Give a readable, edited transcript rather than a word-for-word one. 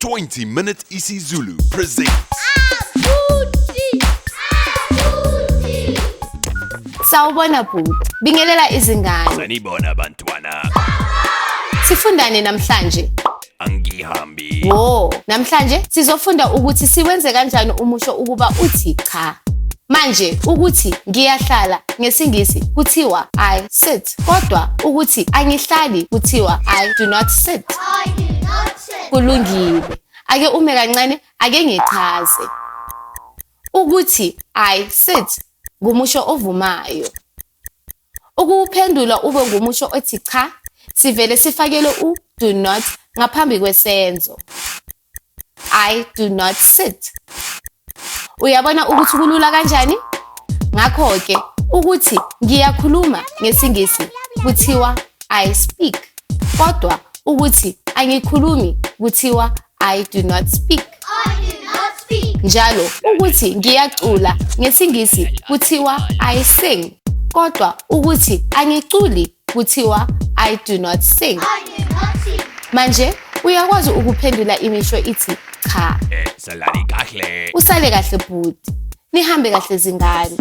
20 Minute isiZulu presents. Sawubona bhuti. Bingelela izingane. Sanibona bantwana. Sifundane namhlanje. Angihambi. Wo, namhlanje sizofunda ukuthi siwenze kanjani umusho ukuba uthi cha. Manje ukuthi ngiyahlala ngesiNgisi kuthiwa I sit, kodwa ukuthi angihlali kuthiwa I do not sit. I do not sit. Kulungile. Ake ume kancane, ake ngichaze. Ukuthi I sit ngumusho ovumayo. Ukuwuphendula ube ngumusho othi cha, sivele sifakele u do not ngaphambi kwesenzo. I do not sit. Uyabona ukuthi kulula kanjani? Ngakho-ke ukuthi ngiyakhuluma ngesiNgisi kuthiwa I speak, kodwa ukuthi angikhulumi kuthiwa I do not speak. I do not speak. Njalo ukuthi ngiyacula ngesiNgisi kuthiwa I sing, kodwa ukuthi angiculi kuthiwa I do not sing. I do not sing. Manje uyakwazi ukuphendula imisho ithi cha. Salani kahle. Usale kahle bhuti. Nihambe kahle zingane.